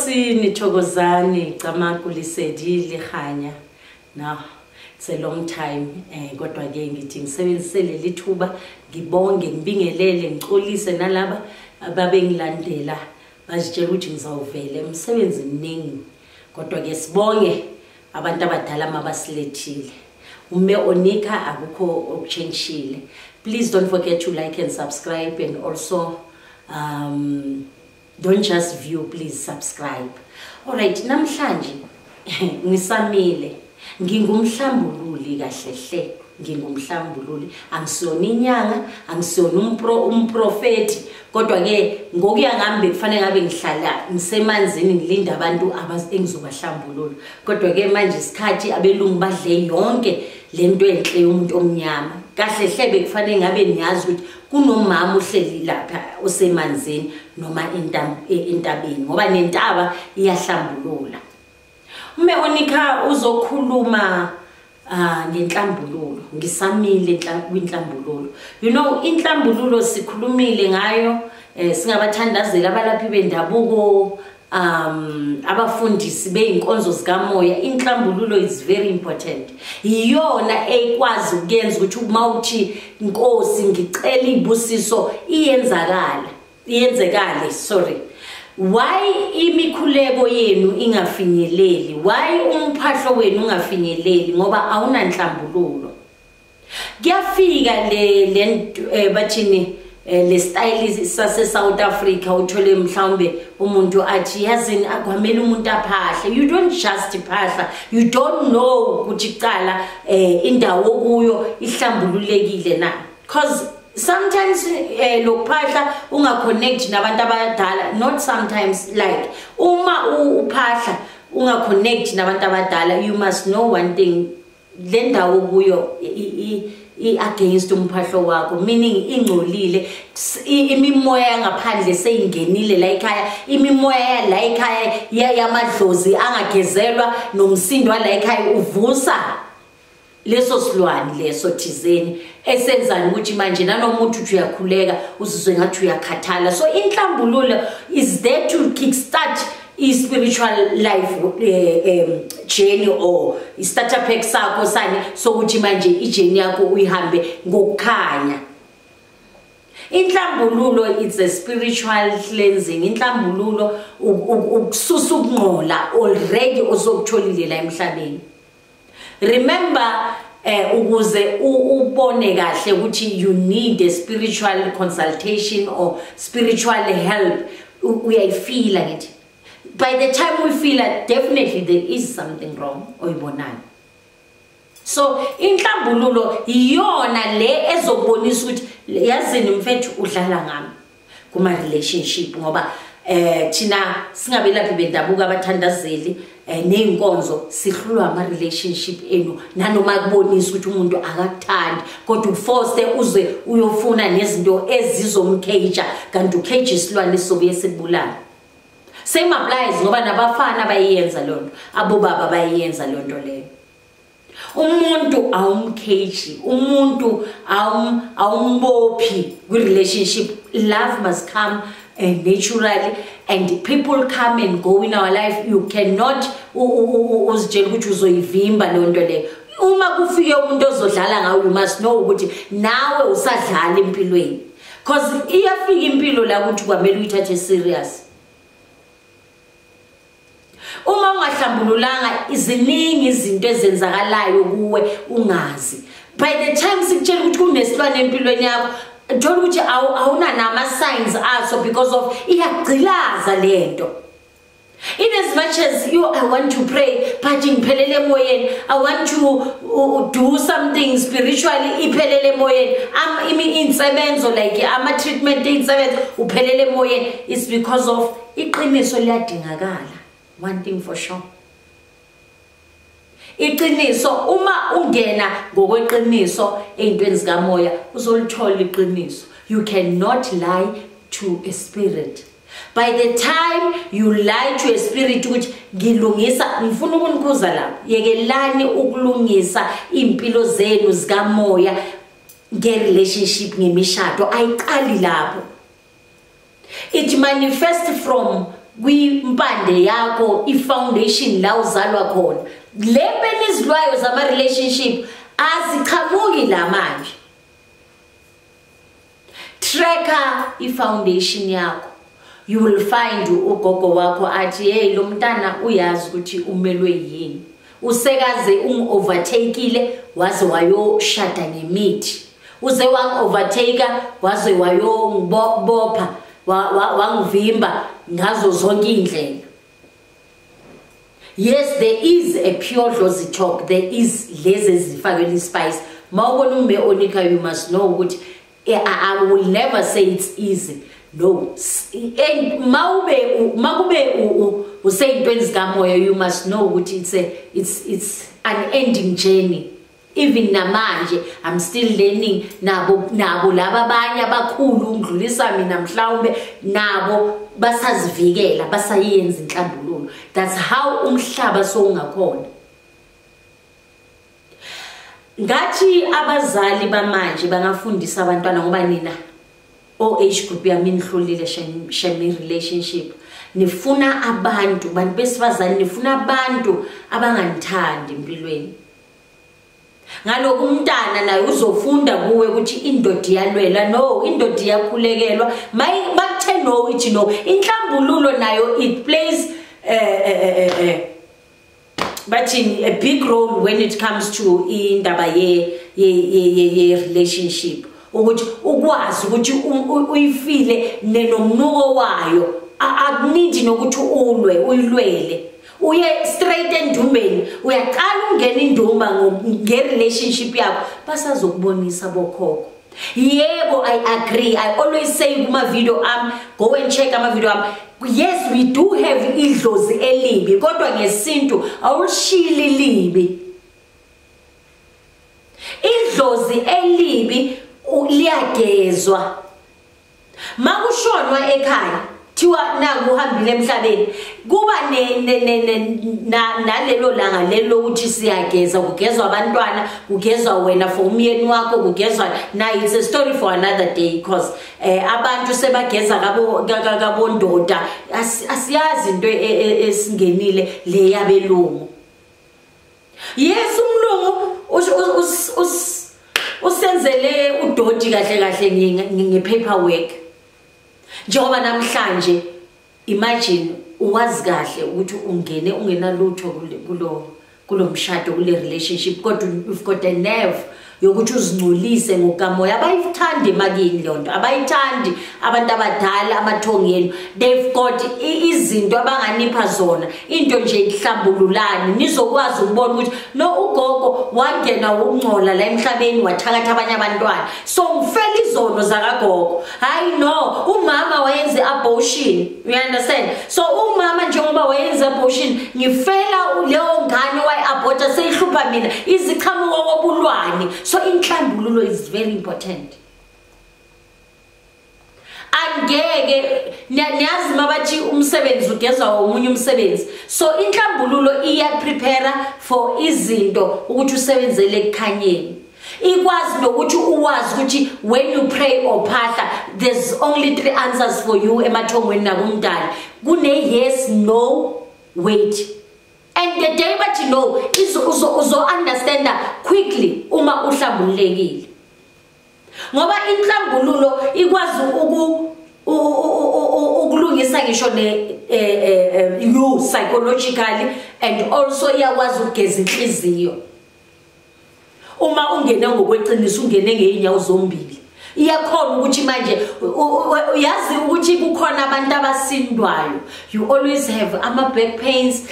Ebukhosini Thokozani Camagu Lesedi le kganya. Now it's a long time, kodwa ke ngithi ngisebenzise leli thuba ngibonge, ngibingelele, ngixolise nalaba ababengilandela bazitshela ukuthi ngizawuvela emsebenzi mningi, kodwa ke sibonge abantu abadala mabasilethile. Ume Onika akukho okuchangile. Please don't forget to like and subscribe, and also don't just view, please subscribe. All right, namhlanje ngisamile, ngingumhlambululi kahle hle, ngingumhlambululi, angisiyona inyanga, angisiyona umprofeti, kodwa ke ngokuya ngami bekufanele ngabe ngihlala ngisemanzini ngilinda abantu engizobahlambulula. Kodwa ke manje isikhathi abelungu badle yonke lento enhle yomuntu omnyama. Kahle hle bekufanele ngabe niyazi ukuthi kunomama uhleli lapha osemanzini noma entabeni, ngoba nentaba iyahlambulula. Ume Onika uzokhuluma ngenhlambululo. Ngisamile kwinhlambululo. You know, inhlambululo sikhulumile ngayo, singabathandazeli abalaphi bendabuko, abafundisi beyinkonzo zikamoya. Inhlambululo is very important. Iyona ekwazi ukuyenza ukuthi uma uthi Nkosi ngicela ibusiso iyenzakala, iyenzekale, sorry. Why imikhuleko yenu ingafinyeleli? Why umphahlo wenu ungafinyeleli? Ngoba awunanhlambululo. Kuyafika le bathini le style sase South Africa, uthole mhlawumbe umuntu athi yazini akwamele umuntu aphahle. You don't just phahla, you don't know ukuthi kuqala indawo kuyo ihlambululekile na, because sometimes lokuphahla unga-connect nabantu abadala. Not sometimes, like uma uphahla unga-connect nabantu abadala, you must know one thing, le ndawo kuyo i-against umphahlo wakho, meaning ingcolile, imimoya yangaphandle seyingenile la ekhaya, imimoya la ekhaya yamadlozi angagezelwa, nomsindo la ekhaya uvusa leso silwane leso thizeni esenzani ukuthi manje nanomuntu uthi uyakhuleka uzizwe ngathi uyakhathala. So inhlambululo is there to kickstart i-spiritual life journey or i-starter pack sakho sani sokuthi manje i-journey yakho uyihambe ngokukhanya. Inhlambululo it's a spiritual cleansing. Inhlambululo ukususa ukungcola already osokutholile la emhlabeni. Remember, ukuze ubone kahle ukuthi you need a spiritual consultation or spiritual help, uyayifila ngithi. By the time we feel it, definitely there is something wrong oyibonayo. So inhlambululo iyona le ezobonisa ukuthi yazini mfethu udlala ngami kuma relationship, ngoba thina singabelaphi bendabuko abathandazeli neyinkonzo sihlulwa ama relationship enu, nanoma kubonisa ukuthi umuntu akakuthandi kodwa uforce uze uyofuna nezinto ezizomcage, kanti ucage isilwane sobuye sikubulala. Same applies ngoba nabafana bayiyenza lonto, abobaba bayiyenza lonto leyo. Umuntu awumcage, umuntu awumbophi kwi relationship. Love must come naturally, and people come and go in our life. You cannot uzitshela ukuthi uzoyivimba leyo nto leyo. Uma kufike umuntu ozodlala ngawe, you must know ukuthi nawe usadlala empilweni, because iyafika impilo la ukuthi kwamele uyithathe serious. Uma ungahlambululanga, iziningi izinto ezenzakalayo kuwe ungazi. By the time sikutshela ukuthi kunesilwane empilweni yakho, thola ukuthi awuna nama signs aso because of iyagcilaza lento. In as much as you, I want to pray, but ngiphelele emoyeni, I want to do something spiritually, iphelele emoyeni, insebenzo like ama treatment insebenzo uphelele emoyeni. It's because of iqiniso liyadingakala. One thing for sure, iqiniso, uma ungena ngokweqiniso ey'ntweni zikamoya uzolithola iqiniso. You cannot lie to a spirit. By the time you lie to a spirit ukuthi ngilungisa, ngifuna ukunikhuza lapho, yekelani ukulungisa iy'mpilo zenu zikamoya nge-relationship, ngemishado. Ayiqali lapho. It manifests from kwimpande yakho, i-foundation la uzalwa khona. Le penizilwayo zama relationship aziqhamuki la manje. Tracker i-foundation yakho. You will find ugogo wakho athi hey, lo mntana uyazi ukuthi umelwe yini. Usekaze ungovertakeile waze wayoshada ngemithi. Uze wangovertake waze wayongibopha wangivimba ngazo zonke indlela. Yes, there is a pure dlozi talk. There is lezi ezifakwe spice. Mawubona umbe onika, you must know ukuthi I will never say it's easy. No. And mawube useyintweni zikamoya, you must know ukuthi it's an ending journey. Even namanje I'm still learning. Nabo laba abanye abakhulu ngidlulisa mina mhlawumbe nabo basazivikela, basayenza inhlambululo. That's how umhlaba sowungakhona. Ngathi abazali bamanje bangafundisa abantwana, ngoba nina o age group yami nihlulile shame relationship. Nifuna abantu, bantu besifazane, nifuna abantu abanganithandi empilweni. Ngalokhu umntana naye uzofunda kuwe ukuthi indoda iyalwela. No, indoda iyakhulekelwa. Makuthe no, ithi no. Inhlambululo nayo it plays but in a big role when it comes to indaba ye relationship. Ukuthi ukwazi ukuthi uyifile nenomnuko wayo, akunidi nokuthi ulwe, uyilwele. Uye straight endumbeni, uyaqala ungena indumba nge-relationship yakho, basazokubonisa bokhokho. Yebo, I agree. I always say kuma video am, go and check ama video am. Yes, we do have idlozi elibi, kodwa ngesintu awulishili libi. Idlozi elibi liyagezwa. Makushonwa ekhaya, thiwa naku uhambile emhlabeni, kuba nalelo langa lelo ukuthi siyageza, kugezwa abantwana, kugezwa wena for umyeni wakho, kugezwa na. It's a story for another day, because abantu sebageza kabondoda, asiyazi into esingenile le yabelungu. Yes, umlungu usenzele udoti kahle kahle nge-paperwork. Njengoba namhlanje, imagine uwazi kahle ukuthi ungene ungenalutho kulo mshado, kule relationship, kodwa you've got a nerve yokuthi uzingcolise ngokamoya. Abayithandi emakini leyo nto, abayithandi abantu abadala amathongeni. They've got izinto abanganipha zona, into nje ihlambululani, nizokwazi ukubona ukuthi no, ugogo wangena ukungcola la emhlabeni, wathakatha abanye abantwana, so ngifela izono zakagogo. Hayi no, umama wayenze abortion, you understand? So umama njengoba wayenze abortion, ngifela leyo ngane wayi-aborta, seyihlupha mina iziqhamuka kobulwane. So inhlambululo is very important. Angeke niyazi mabathi umsebenzi ugezwa omunye umsebenzi. So inhlambululo iya prepare for izinto ukuthi usebenzele ekukhanyeni. Ikwazi nokuthi uwazi ukuthi when you pray or phahla, there's only 3 answers for you emathongweni nakumdala. Kune yes, no, wait. And the day but you know is uzo understand quickly uma uhlambulekile. Ngoba inhlambululo ikwazi ukulungisa ngisho ne you psychologically, and also iyakwazi ukugeza inhliziyo. Uma ungene ngokweqiniso, ungene ngeenyawo zombili. Iyakhona ukuthi manje uyazi ukuthi kukhona abantu abasindwayo. You always have ama back pains,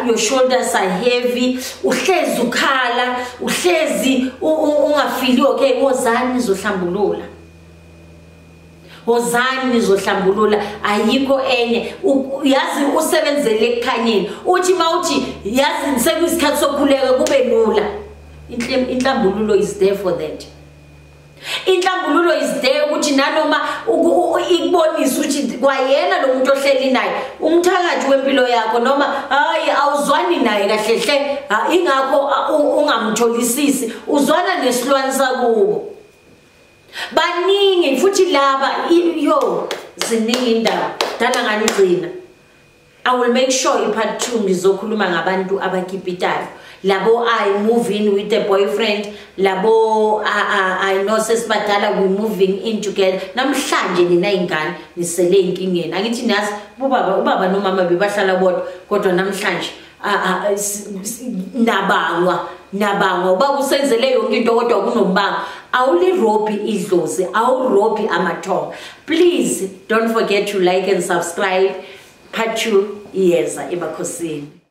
your shoulders are heavy, uhlezi ukhala, uhlezi ungafili okay. Wozani nizohlambulula. Wozani nizohlambulula, ayikho enye. Uyazi usebenzele ekukhanyeni. Uthi mawuthi yazi sekuyisikhathi sokukhuleka kube lula. Inhlambululo is there for that. Inhlambululo is there ukuthi nanoma ikubonisa ukuthi kwayena lo muntu ohleli naye umthakathi wempilo yakho, noma hayi awuzwani naye kahle hle, ingakho ungamtholisisi, uzwana nesilwane sakubo. Baningi futhi laba, yo, ziningi indaba dala nganigcina. I will make sure i-part 2 ngizokhuluma ngabantu abakipitayo, labo I move in with a boyfriend, labo I know sesibadala, we moving in together. Namhlanje nina ingane nisele inkingeni. Angithi niyazi ubaba nomama bebahlala bodwa, kodwa namhlanje nabangwa ubaba usenzele yonke into kodwa kunombanga. Awulirobhi idlozi, awurobhi amathongo. Please don't forget to like and subscribe. Part 2 iyeza ebakhosini.